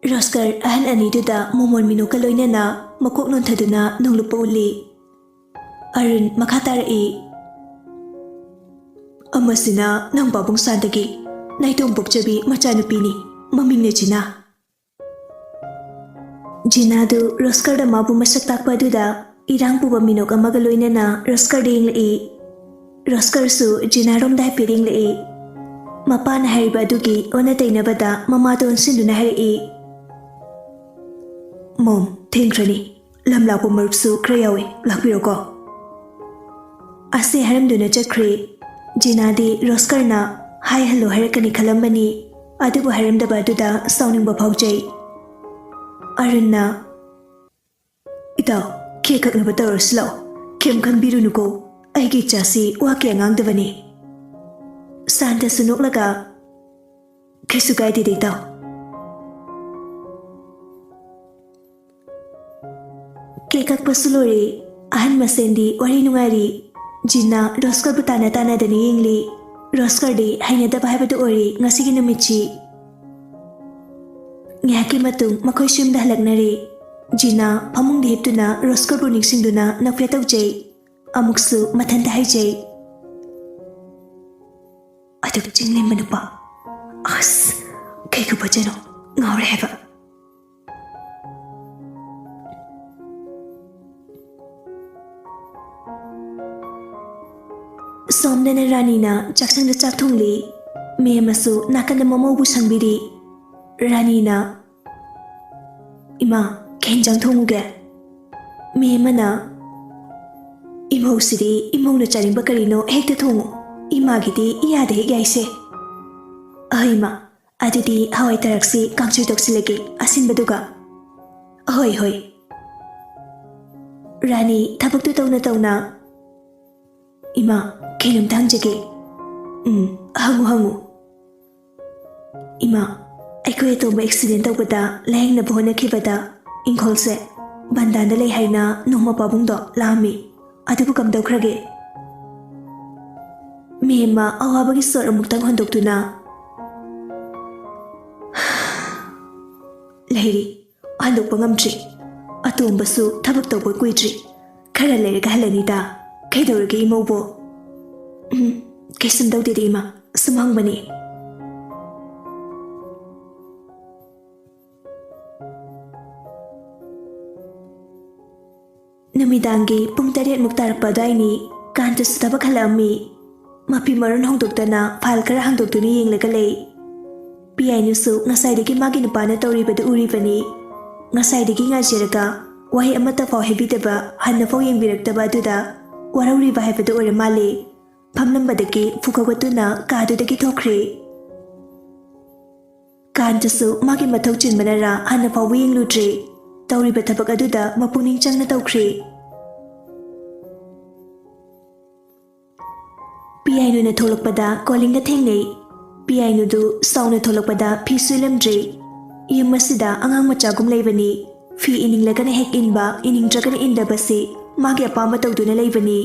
ꯔꯣꯁꯀꯔ ꯑꯍꯟ ꯑꯅꯤꯗꯨꯗ ꯃꯣꯃꯣꯟ ꯃꯤꯅꯣꯛꯀ ꯂꯣꯏꯅꯅ ꯃꯀꯣꯛ ꯅꯣꯟꯊꯗꯨꯅ ꯅꯣꯡꯂꯨꯛꯄ ꯎꯠꯂꯤ꯫ ꯑꯔꯨꯟ ꯃꯈꯥ ꯇꯥꯔꯛꯏ, "ꯑꯃꯁꯤꯅ ꯅꯪ ꯄꯥꯕꯨꯡ ꯁꯥꯟꯇꯒꯤ ꯅꯥꯏꯇꯣꯝ ꯄꯣꯛꯆꯕꯤ ꯃꯆꯥꯅꯨꯄꯤꯅꯤ, ꯃꯃꯤꯡꯅ ꯖꯤꯅꯥ꯫" ꯖꯤꯅꯥꯗꯨ ꯔꯣꯁꯀꯔꯗ ꯃꯥꯕꯨ ꯃꯁꯛ ꯇꯥꯛꯄ ꯑꯗꯨꯗ ꯏꯔꯥꯡ ꯄꯨꯕ ꯃꯤꯅꯣꯛ ꯑꯃꯒ ꯂꯣꯏꯅꯅ ꯔꯣꯁꯀꯔꯗ ꯌꯦꯡꯂꯛꯏ꯫ ꯔꯣꯁꯀꯔꯁꯨ ꯖꯤꯅꯥꯔꯣꯝꯗ ꯍꯥꯏꯐꯦꯠ ꯌꯦꯡꯂꯛꯏ꯫ ꯃꯄꯥꯅ ꯍꯥꯏꯔꯤꯕ ꯑꯗꯨꯒꯤ ꯑꯣꯟꯅ ꯇꯩꯅꯕꯗ ꯃꯃꯥꯗ ꯑꯣꯟꯁꯤꯟꯗꯨꯅ ꯍꯥꯏꯔꯛꯏ, "ꯃꯣꯝ, ꯊꯦꯡꯈ꯭ꯔꯅꯤ꯫ ꯂꯝ ꯂꯥꯛꯄ ꯃꯔꯨꯞꯁꯨ ꯈꯔ ꯌꯥꯎꯏ, ꯂꯥꯛꯄꯤꯔꯣꯀꯣ꯫" ꯑꯁꯤ ꯍꯥꯏꯔꯝꯗꯨꯅ ꯆꯠꯈ꯭ꯔꯦ꯫ ꯖꯤꯅꯥꯗꯤ ꯔꯣꯁꯀꯔꯅ "ꯍꯥꯏ ꯍꯜꯂꯣ" ꯍꯥꯏꯔꯛꯀꯅꯤ ꯈꯜꯂꯝꯕꯅꯤ, ꯑꯗꯨꯕꯨ ꯍꯥꯏꯔꯝꯗꯕ ꯑꯗꯨꯗ ꯁꯥꯎꯅꯤꯡꯕ ꯐꯥꯎꯖꯩ꯫ ꯑꯔꯨꯟꯅ, "ꯏꯇꯥꯎ, ꯈꯦ ꯀꯛꯅꯕ ꯇꯧꯔꯁꯤ ꯂꯥꯛꯑꯣ꯫ ꯀꯩꯝ ꯈꯟꯕꯤꯔꯨꯅꯨꯀꯣ, ꯑꯩꯒꯤ ꯏꯆꯥꯁꯤ ꯋꯥ ꯀꯌꯥ ꯉꯥꯡꯗꯕꯅꯤ꯫" ꯁꯥꯟꯇꯁꯨ ꯅꯣꯛꯂꯒ, "ꯀꯩꯁꯨ ꯀꯥꯏꯗꯦꯗ ꯏꯇꯥꯎ꯫" ꯀꯦꯛ ꯀꯛꯄꯁꯨ ꯂꯣꯏꯔꯦ꯫ ꯑꯍꯟ ꯃꯁꯦꯟꯗꯤ ꯋꯥꯔꯤ ꯅꯨꯡꯉꯥꯏꯔꯤ꯫ ꯖꯤꯟꯅ ꯔꯣꯁꯀꯔꯕꯨ ꯇꯥꯟꯅ ꯇꯥꯟꯅꯗꯅ ꯌꯦꯡꯂꯤ꯫ ꯔꯣꯁꯀꯔꯗꯤ ꯍꯩꯅꯗꯕ ꯍꯥꯏꯕꯗꯨ ꯑꯣꯏꯔꯦ ꯉꯁꯤꯒꯤ ꯅꯨꯃꯤꯠꯁꯤ꯫ ꯉꯥꯏꯍꯥꯛꯀꯤ ꯃꯇꯨꯡ ꯃꯈꯣꯏꯁꯨ ꯌꯨꯝꯗ ꯍꯜꯂꯛꯅꯔꯦ꯫ ꯖꯤꯟꯅ ꯐꯃꯨꯡꯗ ꯍꯤꯞꯇꯨꯅ ꯔꯣꯁꯀꯔꯕꯨ ꯅꯤꯡꯁꯤꯡꯗꯨꯅ ꯅꯣꯛꯐꯦꯠ ꯇꯧꯖꯩ꯫ ꯑꯃꯨꯛꯁꯨ ꯃꯊꯟꯇ ꯍꯥꯏꯖꯩ, "ꯑꯗꯨꯛ ꯆꯤꯡꯂꯦꯝꯕ ꯅꯨꯄꯥ, ꯑꯁ, ꯀꯩ ꯈꯨꯐꯖꯅꯣ, ꯉꯥꯎꯔꯦ ꯍꯥꯏꯕ꯫" ꯁꯣꯝꯗꯅ ꯔꯥꯅꯤꯅ ꯆꯥꯛꯁꯪꯗ ꯆꯥꯛ ꯊꯣꯡꯂꯤ꯫ ꯃꯦꯝ ꯑꯃꯁꯨ ꯅꯥꯀꯟꯗ ꯃꯃꯧꯕꯨ ꯁꯪꯕꯤꯔꯤ꯫ ꯔꯥꯅꯤꯅ, "ꯏꯃꯥ, ꯀꯩ ꯍꯦꯟꯖꯥꯡ ꯊꯣꯡꯉꯨꯒꯦ?" ꯃꯦꯝ ꯑꯃꯅ, "ꯏꯃꯧꯁꯤꯗꯤ ꯏꯃꯧꯅ ꯆꯥꯅꯤꯡꯕ ꯀꯔꯤꯅꯣ ꯍꯦꯛꯇ ꯊꯣꯡꯉꯨ꯫ ꯏꯃꯥꯒꯤꯗꯤ ꯏꯌꯥꯗ ꯍꯦꯛ ꯌꯥꯏꯁꯦ꯫" "ꯑꯍꯣꯏ ꯏꯃꯥ, ꯑꯗꯨꯗꯤ ꯍꯋꯥꯏ ꯊꯔꯥꯛꯁꯤ ꯀꯥꯡꯁꯣꯏ ꯇꯧꯁꯤꯜꯂꯒꯦ ꯑꯁꯤꯟꯕꯗꯨꯒ꯫" "ꯑꯍꯣꯏ, ꯍꯣꯏ꯫" ꯔꯥꯅꯤ ꯊꯕꯛꯇꯨ ꯇꯧꯅ ꯇꯧꯅ, "ꯏꯃꯥ, ꯀꯩꯅꯣꯝꯇ ꯍꯪꯖꯒꯦ꯫" "ꯎꯝ, ꯍꯪꯉꯨ, ꯍꯪꯉꯨ꯫" "ꯏꯃꯥ, ꯑꯩꯈꯣꯏ ꯑꯇꯣꯝꯕ ꯑꯦꯛꯁꯤꯗꯦꯟ ꯇꯧꯕꯗ ꯂꯥꯌꯦꯡꯅꯕ ꯍꯣꯠꯅꯈꯤꯕꯗ ꯏꯪꯈꯣꯜꯁꯦ ꯕꯟꯗꯥꯟꯗ ꯂꯩ ꯍꯥꯏꯅ ꯅꯣꯡꯃ ꯄꯥꯕꯨꯡꯗꯣ ꯂꯥꯛꯑꯝꯃꯤ꯫ ꯑꯗꯨꯕꯨ ꯀꯝꯗꯧꯈ꯭ꯔꯒꯦ?" ꯃꯦꯝꯃ ꯑꯋꯥꯕꯒꯤ ꯁꯣꯔ ꯑꯃꯨꯛꯇꯪ ꯍꯣꯟꯗꯣꯛꯇꯨꯅ, "ꯂꯩꯔꯤ꯫ ꯍꯟꯗꯣꯛꯄ ꯉꯝꯗ꯭ꯔꯤ꯫ ꯑꯇꯣꯝꯕꯁꯨ ꯊꯕꯛ ꯇꯧꯕ ꯀꯨꯏꯗ꯭ꯔꯤ꯫ ꯈꯔ ꯂꯩꯔꯒ ꯍꯜꯂꯅꯤꯗ꯫ ꯀꯩꯗꯧꯔꯒꯦ ꯏꯃꯧꯕꯣ?" "ꯎꯝ, ꯀꯩꯁꯨꯝ ꯇꯧꯗꯦꯗ ꯏꯃꯥ, ꯁꯨꯝ ꯍꯪꯕꯅꯤ꯫" ꯅꯨꯃꯤꯗꯥꯡꯒꯤ ꯄꯨꯡ ꯇꯔꯦꯠꯃꯨꯛ ꯇꯥꯔꯛꯄ ꯑꯗꯨꯋꯥꯏꯅꯤ꯫ ꯀꯥꯟꯇꯁꯨ ꯊꯕꯛ ꯍꯜꯂꯛꯑꯝꯃꯤ꯫ ꯃꯐꯤ ꯃꯔꯣꯟ ꯍꯣꯡꯗꯣꯛꯇꯅ ꯐꯥꯏꯜ ꯈꯔ ꯍꯥꯡꯗꯣꯛꯇꯨꯅ ꯌꯦꯡꯂꯒ ꯂꯩ꯫ ꯄꯤꯌꯥꯏꯅꯨꯁꯨ ꯉꯁꯥꯏꯗꯒꯤ ꯃꯥꯒꯤ ꯅꯨꯄꯥꯅ ꯇꯧꯔꯤꯕꯗꯨ ꯎꯔꯤꯕꯅꯤ꯫ ꯉꯁꯥꯏꯗꯒꯤ ꯉꯥꯏꯖꯔꯒ ꯋꯥꯍꯩ ꯑꯃꯠꯇ ꯐꯥꯎ ꯍꯥꯏꯕꯤꯗꯕ, ꯍꯟꯅꯐꯥꯎ ꯌꯦꯡꯕꯤꯔꯛꯇꯕ ꯑꯗꯨꯗ ꯋꯥꯔꯧꯔꯤꯕ ꯍꯥꯏꯕꯗꯨ ꯑꯣꯏꯔ ꯃꯥꯜꯂꯦ꯫ ꯐꯝꯂꯝꯕꯗꯒꯤ ꯐꯨꯒꯠꯇꯨꯅ ꯀꯥꯗꯨꯗꯒꯤ ꯊꯣꯛꯈ꯭ꯔꯦ꯫ ꯀꯥꯟꯇꯁꯨ ꯃꯥꯒꯤ ꯃꯊꯧ ꯆꯤꯟꯕꯅꯔꯥ ꯍꯥꯟꯅ ꯐꯥꯎꯕ ꯌꯦꯡꯂꯨꯗ꯭ꯔꯦ꯫ ꯇꯧꯔꯤꯕ ꯊꯕꯛ ꯑꯗꯨꯗ ꯃꯄꯨꯛꯅꯤꯡ ꯆꯪꯅ ꯇꯧꯈ꯭ꯔꯦ꯫ ꯄꯤꯌꯥꯏꯅꯨꯅ ꯊꯣꯛꯂꯛꯄꯗ ꯀꯣꯂꯤꯡꯒ ꯊꯦꯡꯅꯩ꯫ ꯄꯤꯌꯥꯏꯅꯨꯗꯨ ꯁꯥꯎꯅ ꯊꯣꯛꯂꯛꯄꯗ ꯐꯤ ꯁꯨꯂꯝꯗ꯭ꯔꯦ꯫ ꯌꯨꯝ ꯑꯁꯤꯗ ꯑꯉꯥꯡ ꯃꯆꯥꯒꯨꯝ ꯂꯩꯕꯅꯤ꯫ ꯐꯤ ꯏꯅꯤꯡꯂꯒꯅ ꯍꯦꯛ ꯏꯟꯕ, ꯏꯅꯤꯡꯗ꯭ꯔꯒꯅ ꯏꯟꯗꯕꯁꯤ ꯃꯥꯒꯤ ꯑꯄꯥꯝꯕ ꯇꯧꯗꯨꯅ ꯂꯩꯕꯅꯤ꯫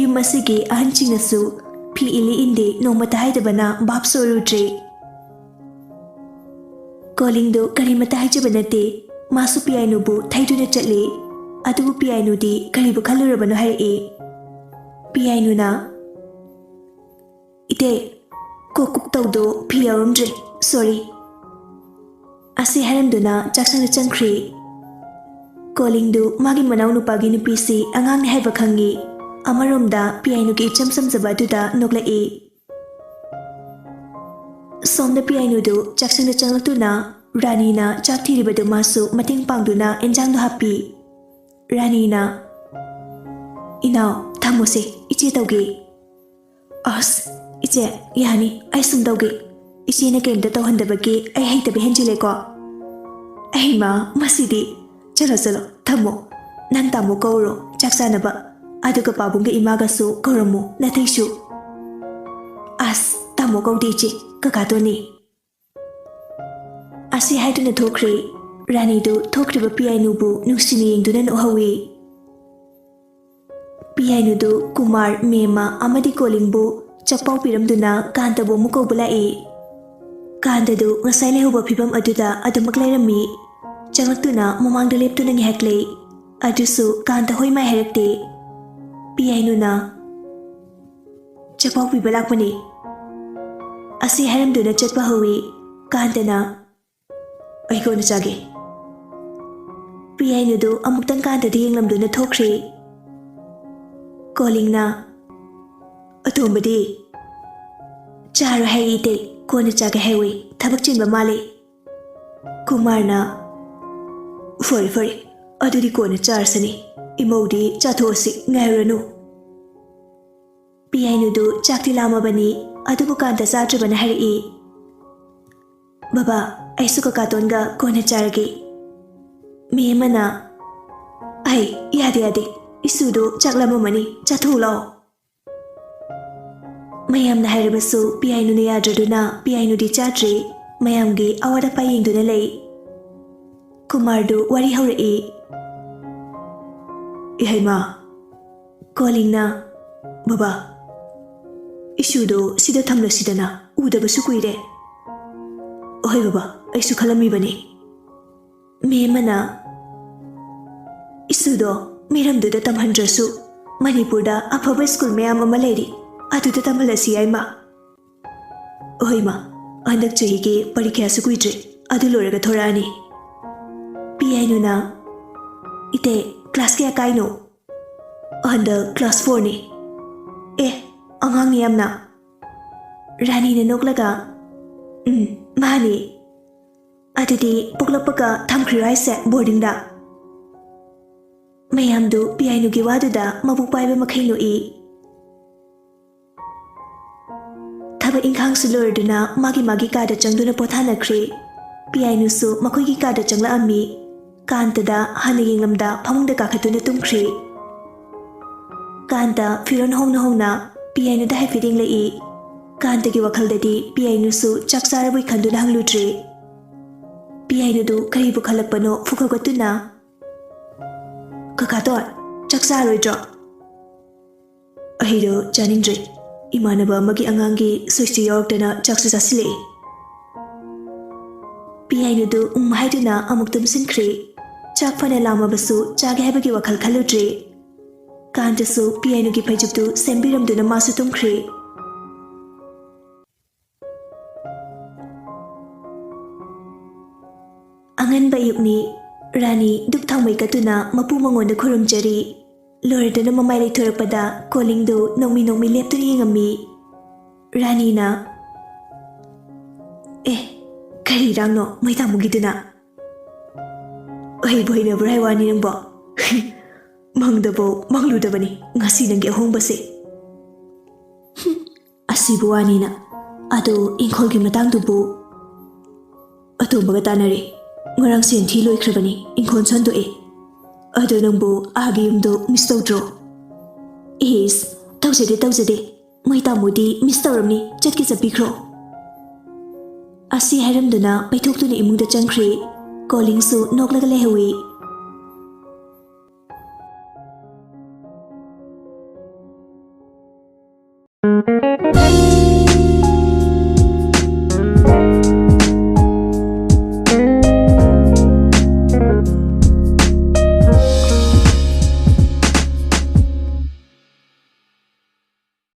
ꯌꯨꯝ ꯑꯁꯤꯒꯤ ꯑꯍꯟꯁꯤꯡꯅꯁꯨ ꯐꯤ ꯏꯜꯂꯤ ꯏꯟꯗꯦ ꯅꯣꯡꯃꯇ ꯍꯥꯏꯗꯕꯅ ꯚꯥꯞꯁꯨ ꯑꯣꯏꯔꯨꯗ꯭ꯔꯦ꯫ ꯀꯣꯂꯤꯡꯗꯨ ꯀꯔꯤꯃꯇ ꯍꯥꯏꯖꯕ ꯅꯠꯇꯦ꯫ ꯃꯥꯁꯨ ꯄꯤꯌꯥꯏꯅꯨꯕꯨ ꯊꯩꯗꯨꯅ ꯆꯠꯂꯤ꯫ ꯑꯗꯨꯕꯨ ꯄꯤꯌꯥꯏꯅꯨꯗꯤ ꯀꯔꯤꯕꯨ ꯈꯜꯂꯨꯔꯕꯅꯣ ꯍꯥꯏꯔꯛꯏ꯫ ꯄꯤꯌꯥꯏꯅꯨꯅ, "ꯏꯇꯦ, ꯀꯣꯛ ꯀꯣꯛ ꯇꯧꯗꯣ ꯐꯤ ꯌꯥꯎꯔꯝꯗ꯭ꯔꯦ꯫ ꯁꯣꯔꯤ꯫" ꯑꯁꯤ ꯍꯥꯏꯔꯝꯗꯨꯅ ꯆꯥꯛꯁꯪꯗ ꯆꯪꯈ꯭ꯔꯦ꯫ ꯀꯣꯂꯤꯡꯗꯨ ꯃꯥꯒꯤ ꯃꯅꯥꯎꯅꯨꯄꯥꯒꯤ ꯅꯨꯄꯤꯁꯤ ꯑꯉꯥꯡꯅꯤ ꯍꯥꯏꯕ ꯈꯪꯉꯤ꯫ ꯑꯃꯔꯣꯝꯗ ꯄꯤꯌꯥꯏꯅꯨꯒꯤ ꯏꯆꯝ ꯆꯝꯖꯕ ꯑꯗꯨꯗ ꯅꯣꯛꯂꯛꯏ꯫ ꯁꯣꯝꯗ ꯄꯤꯌꯥꯏꯅꯨꯗꯨ ꯆꯥꯛꯁꯪꯗ ꯆꯪꯂꯛꯇꯨꯅ ꯔꯥꯅꯤꯅ ꯆꯥꯛ ꯊꯤꯔꯤꯕꯗꯨ ꯃꯥꯁꯨ ꯃꯇꯦꯡ ꯄꯥꯡꯗꯨꯅ ꯑꯦꯟꯖꯥꯡꯗꯨ ꯍꯥꯞꯄꯤ꯫ ꯔꯥꯅꯤꯅ, "ꯏꯅꯥꯎ, ꯊꯝꯃꯣꯁꯦ, ꯏꯆꯦ ꯇꯧꯒꯦ꯫" "ꯑꯁ, ꯏꯆꯦ, ꯌꯥꯅꯤ, ꯑꯩ ꯁꯨꯝ ꯇꯧꯒꯦ꯫ ꯏꯆꯦꯅ ꯀꯩꯝꯇ ꯇꯧꯍꯟꯗꯕꯒꯤ ꯑꯩ ꯍꯩꯇꯕ ꯍꯦꯟꯖꯤꯜꯂꯦꯀꯣ꯫" "ꯑꯩꯃ, ꯃꯁꯤꯗꯤ꯫ ꯆꯠꯂꯣ, ꯆꯠꯂꯣ, ꯊꯝꯃꯣ꯫ ꯅꯪ ꯇꯥꯃꯣ ꯀꯧꯔꯣ, ꯆꯥꯛ ꯆꯥꯅꯕ꯫ ꯑꯗꯨꯒ ꯄꯥꯕꯨꯡꯒ ꯏꯃꯥꯒꯁꯨ ꯀꯧꯔꯝꯃꯨ, ꯅꯥꯇꯩꯁꯨ꯫ ꯑꯁ, ꯇꯥꯃꯣ ꯀꯧꯗꯦ ꯏꯆꯦ, ꯀꯀꯥꯇꯣꯟꯅꯤ꯫ ꯑꯁꯤ ꯍꯥꯏꯗꯨꯅ ꯊꯣꯛꯈ꯭ꯔꯦ꯫ ꯔꯥꯅꯤꯗꯨ ꯊꯣꯛꯈ꯭ꯔꯤꯕ ꯄꯤꯌꯥꯏꯅꯨꯕꯨ ꯅꯨꯡꯁꯤꯅ ꯌꯦꯡꯗꯨꯅ ꯅꯣꯛꯍꯧꯏ꯫ ꯄꯤꯌꯥꯏꯅꯨꯗꯨ ꯀꯨꯃꯥꯔ, ꯃꯦꯝꯃ ꯑꯃꯗꯤ ꯀꯣꯂꯤꯡꯕꯨ ꯆꯥꯛꯄꯥꯎ ꯄꯤꯔꯝꯗꯨꯅ ꯀꯥꯟꯇꯕꯨ ꯑꯃꯨꯛ ꯀꯧꯕ ꯂꯥꯛꯏ꯫ ꯀꯥꯟꯇꯗꯨ ꯉꯁꯥꯏ ꯂꯩꯍꯧꯕ ꯐꯤꯕꯝ ꯑꯗꯨꯗ ꯑꯗꯨꯃꯛ ꯂꯩꯔꯝꯃꯤ꯫ ꯆꯪꯂꯛꯇꯨꯅ ꯃꯃꯥꯡꯗ ꯂꯦꯞꯇꯨꯅ ꯉꯥꯏꯍꯥꯛ ꯂꯩ꯫ ꯑꯗꯨꯁꯨ ꯀꯥꯟꯇ ꯍꯣꯏ ꯃꯥꯏ ꯍꯥꯏꯔꯛꯇꯦ꯫ ꯄꯤꯌꯥꯏꯅꯨꯅ, "ꯆꯥꯛꯄꯥꯎ ꯄꯤꯕ ꯂꯥꯛꯄꯅꯤ" ꯑꯁꯤ ꯍꯥꯏꯔꯝꯗꯨꯅ ꯆꯠꯄ ꯍꯧꯏ꯫ ꯀꯥꯟꯇꯅ, "ꯑꯩ ꯀꯣꯟꯅ ꯆꯥꯒꯦ"꯫ ꯄꯤꯌꯥꯏꯅꯨꯗꯨ ꯑꯃꯨꯛꯇꯪ ꯀꯥꯟꯇꯗ ꯌꯦꯡꯂꯝꯗꯨꯅ ꯊꯣꯛꯈ꯭ꯔꯦ꯫ ꯀꯣꯂꯤꯡꯅ, "ꯑꯇꯣꯝꯕꯗꯤ?" "ꯆꯥꯔꯣꯏ ꯍꯥꯏ ꯏꯇꯩ, ꯀꯣꯟꯅ ꯆꯥꯒꯦ ꯍꯥꯏꯋꯤ, ꯊꯕꯛ ꯆꯤꯟꯕ ꯃꯥꯜꯂꯤ"꯫ ꯀꯨꯃꯥꯔꯅ, "ꯐꯔꯦ ꯐꯔꯦ, ꯑꯗꯨꯗꯤ ꯀꯣꯟꯅ ꯆꯥꯔꯁꯅꯤ꯫ ꯏꯃꯧꯗꯤ ꯆꯥꯊꯣꯛꯑꯁꯤ, ꯉꯥꯏꯔꯨꯔꯅꯨ"꯫ ꯄꯤꯌꯥꯏꯅꯨꯗꯨ ꯆꯥꯛꯇꯤ ꯂꯥꯝꯃꯕꯅꯤ, ꯑꯗꯨꯕꯨ ꯀꯥꯟꯇ ꯆꯥꯗ꯭ꯔꯕꯅ ꯍꯥꯏꯔꯛꯏ, "ꯕꯕꯥ, ꯑꯩꯁꯨ ꯀꯀꯥꯇꯣꯟꯒ ꯀꯣꯟꯅ ꯆꯥꯔꯒꯦ"꯫ ꯃꯦꯝꯃꯅ, "ꯑꯩ, ꯌꯥꯗꯦ ꯌꯥꯗꯦ, ꯏꯁꯨꯗꯣ ꯆꯥꯛ ꯂꯥꯝꯃꯝꯃꯅꯤ, ꯆꯥꯊꯣꯛꯎ ꯂꯥꯛꯑꯣ"꯫ ꯃꯌꯥꯝꯅ ꯍꯥꯏꯔꯕꯁꯨ ꯄꯤꯌꯥꯏꯅꯨꯅ ꯌꯥꯗ꯭ꯔꯗꯨꯅ ꯄꯤꯌꯥꯏꯅꯨꯗꯤ ꯆꯥꯗ꯭ꯔꯦ꯫ ꯃꯌꯥꯝꯒꯤ ꯑꯋꯥꯠ ꯑꯄꯥ ꯌꯦꯡꯗꯨꯅ ꯂꯩ꯫ ꯀꯨꯃꯥꯔꯗꯨ ꯋꯥꯔꯤ ꯍꯧꯔꯛꯏ꯫ "ꯏꯍꯩꯃꯥ!" ꯀꯣꯂꯤꯡꯅ, "ꯕꯕꯥ, ꯏꯁꯨꯗꯣ ꯁꯤꯗ ꯊꯝꯂꯁꯤꯗꯅ, ꯎꯗꯕꯁꯨ ꯀꯨꯏꯔꯦ"꯫ "ꯑꯍꯣꯏ ꯕꯕꯥ, ꯑꯩꯁꯨ ꯈꯜꯂꯝꯃꯤꯕꯅꯤ"꯫ ꯃꯦꯝꯃꯅ, "ꯏꯁꯨꯗꯣ ꯃꯤꯔꯝꯗꯨꯗ ꯇꯝꯍꯟꯗ꯭ꯔꯁꯨ ꯃꯅꯤꯄꯨꯔꯗ ꯑꯐꯕ ꯁ꯭ꯀꯨꯜ ꯃꯌꯥꯝ ꯑꯃ ꯂꯩꯔꯤ, ꯑꯗꯨꯗ ꯇꯝꯍꯜꯂꯁꯤ ꯌꯥꯏꯃ"꯫ "ꯍꯣꯏ ꯃꯥ, ꯍꯟꯗꯛ ꯆꯍꯤꯒꯤ ꯄꯔꯤꯈ꯭ꯌꯥꯁꯨ ꯀꯨꯏꯗ꯭ꯔꯦ, ꯑꯗꯨ ꯂꯣꯏꯔꯒ ꯊꯣꯔꯛꯑꯅꯤ"꯫ ꯄꯤꯌꯥꯏꯅꯨꯅ, "ꯏꯇꯦ, ꯀ꯭ꯂꯥꯁ ꯀꯌꯥ ꯀꯥꯏꯅꯣ?" "ꯍꯟꯗꯛ ꯀ꯭ꯂꯥꯁ ꯐꯣꯔꯅꯤ"꯫ "ꯑꯦ, ꯑꯉꯥꯡꯅꯤ ꯌꯥꯝꯅ"꯫ ꯔꯥꯅꯤꯅ ꯅꯣꯛꯂꯒ, "ꯎꯝ, ꯃꯥꯅꯤ"꯫ "ꯑꯗꯨꯗꯤ ꯄꯣꯛꯂꯛꯄꯒ ꯊꯝꯈ꯭ꯔꯤꯔꯣ ꯍꯥꯏꯁꯦ ꯕꯣꯔꯗꯤꯡꯗ?" ꯃꯌꯥꯝꯗꯨ ꯄꯤꯌꯥꯏꯅꯨꯒꯤ ꯋꯥꯗꯨꯗ ꯃꯕꯨꯛ ꯄꯥꯏꯕ ꯃꯈꯩ ꯅꯣꯛꯏ꯫ ꯊꯕꯛ ꯏꯪꯈꯥꯡꯁꯨ ꯂꯣꯏꯔꯗꯨꯅ ꯃꯥꯒꯤ ꯃꯥꯒꯤ ꯀꯥꯗ ꯆꯪꯗꯨꯅ ꯄꯣꯊꯥꯅꯈ꯭ꯔꯦ꯫ ꯄꯤꯌꯥꯏꯅꯨꯁꯨ ꯃꯈꯣꯏꯒꯤ ꯀꯥꯗ ꯆꯪꯂꯛꯑꯝꯃꯤ꯫ ꯀꯥꯟꯇꯗ ꯍꯥꯟꯅ ꯌꯦꯡꯂꯝꯗ ꯐꯃꯨꯡꯗ ꯀꯥꯈꯠꯇꯨꯅ ꯇꯨꯝꯈ꯭ꯔꯦ꯫ ꯀꯥꯟꯇ ꯐꯤꯔꯣꯜ ꯍꯣꯡꯅ ꯍꯣꯡꯅ ꯄꯤꯌꯥꯏꯅꯨꯗ ꯍꯥꯏꯐꯦꯠ ꯌꯦꯡꯂꯛꯏ꯫ ꯀꯥꯟꯇꯒꯤ ꯋꯥꯈꯜꯗꯗꯤ ꯄꯤꯌꯥꯏꯅꯨꯁꯨ ꯆꯥꯛ ꯆꯥꯔꯕꯣꯏ ꯈꯟꯗꯨꯅ ꯍꯪꯂꯨꯗ꯭ꯔꯦ꯫ ꯄꯤꯌꯥꯏꯅꯨꯗꯨ ꯀꯔꯤꯕꯨ ꯈꯜꯂꯛꯄꯅꯣ ꯐꯨꯛ ꯍꯧꯒꯠꯇꯨꯅ, "ꯀꯀꯥꯇꯣꯟ, ꯆꯥꯛ ꯆꯥꯔꯣꯏꯗ꯭ꯔꯣ?" "ꯑꯩꯗꯣ ꯆꯥꯅꯤꯡꯗ꯭ꯔꯦ꯫ ꯏꯃꯥꯟꯅꯕ ꯑꯃꯒꯤ ꯑꯉꯥꯡꯒꯤ ꯁꯣꯏꯁꯤ ꯌꯥꯎꯔꯛꯇꯅ ꯆꯥꯛꯁꯨ ꯆꯥꯁꯤꯜꯂꯛꯑꯦ꯫" ꯄꯤꯌꯥꯏꯅꯨꯗꯨ ꯎꯝ ꯍꯥꯏꯗꯨꯅ ꯑꯃꯨꯛ ꯇꯨꯝꯁꯤꯟꯈ꯭ꯔꯦ꯫ ꯆꯥꯛ ꯐꯅ ꯂꯥꯝꯃꯕꯁꯨ ꯆꯥꯒꯦ ꯍꯥꯏꯕꯒꯤ ꯋꯥꯈꯜ ꯈꯜꯂꯨꯗ꯭ꯔꯦ꯫ ꯀꯥꯟꯇꯁꯨ ꯄꯤꯌꯥꯏꯅꯨꯒꯤ ꯐꯩꯖꯨꯞꯇꯨ ꯁꯦꯝꯕꯤꯔꯝꯗꯨꯅ ꯃꯥꯁꯨ ꯇꯨꯝꯈ꯭ꯔꯦ꯫ ꯑꯉꯟꯕ ꯑꯌꯨꯛꯅꯤ꯫ ꯔꯥꯅꯤ ꯙꯨꯞ ꯊꯥꯎꯃꯩ ꯀꯠꯇꯨꯅ ꯃꯄꯨ ꯃꯉꯣꯟꯗ ꯈꯨꯔꯨꯝꯖꯔꯤ꯫ ꯂꯣꯏꯔꯗꯨꯅ ꯃꯃꯥꯏ ꯂꯩꯊꯣꯔꯛꯄꯗ ꯀꯣꯂꯤꯡꯗꯨ ꯅꯣꯡꯃꯤ ꯅꯣꯡꯃꯤ ꯂꯦꯞꯇꯨꯅ ꯌꯦꯡꯉꯝꯃꯤ꯫ ꯔꯥꯅꯤꯅ, "ꯑꯦ, ꯀꯔꯤ ꯏꯔꯥꯡꯅꯣ ꯃꯩ ꯇꯥꯃꯨꯒꯤꯗꯨꯅ? ꯑꯩꯕꯨ ꯍꯩꯅꯕ꯭ꯔꯥ ꯍꯥꯏ ꯋꯥꯅꯤ ꯅꯪꯕꯣ? ꯃꯪꯗꯕꯧ ꯃꯪꯂꯨꯗꯕꯅꯤ ꯉꯁꯤ ꯅꯪꯒꯤ ꯑꯍꯣꯡꯕꯁꯦ꯫" "ꯍꯨꯝ, ꯑꯁꯤꯕꯨ ꯋꯥꯅꯤꯅ꯫ ꯑꯗꯣ ꯏꯪꯈꯣꯜꯒꯤ ꯃꯇꯥꯡꯗꯨꯕꯨ?" "ꯑꯇꯣꯝꯕꯒ ꯇꯥꯟꯅꯔꯦ꯫ ꯉꯔꯥꯡ ꯁꯦꯟ ꯊꯤ ꯂꯣꯏꯈ꯭ꯔꯕꯅꯤ, ꯏꯪꯈꯣꯜ ꯁꯣꯟꯗꯣꯛꯑꯦ꯫ ꯑꯗꯣ ꯅꯪꯕꯨ ꯑꯥꯒꯤ ꯌꯨꯝꯗꯣ ꯃꯤꯁ ꯇꯧꯗ꯭ꯔꯣ?" "ꯏꯁ, ꯇꯧꯖꯗꯦ, ꯇꯧꯖꯗꯦ꯫ ꯃꯩ ꯇꯥꯃꯨꯗꯤ ꯃꯤꯁ ꯇꯧꯔꯝꯅꯤ, ꯆꯠꯀꯦ ꯆꯠꯄꯤꯈ꯭ꯔꯣ꯫" ꯑꯁꯤ ꯍꯥꯏꯔꯝꯗꯨꯅ ꯄꯩꯊꯣꯛꯇꯨꯅ ꯏꯃꯨꯡꯗ ꯆꯪꯈ꯭ꯔꯦ꯫ ꯀꯣꯂꯤꯡꯁꯨ ꯅꯣꯛꯂꯒ ꯂꯩꯍꯧꯏ꯫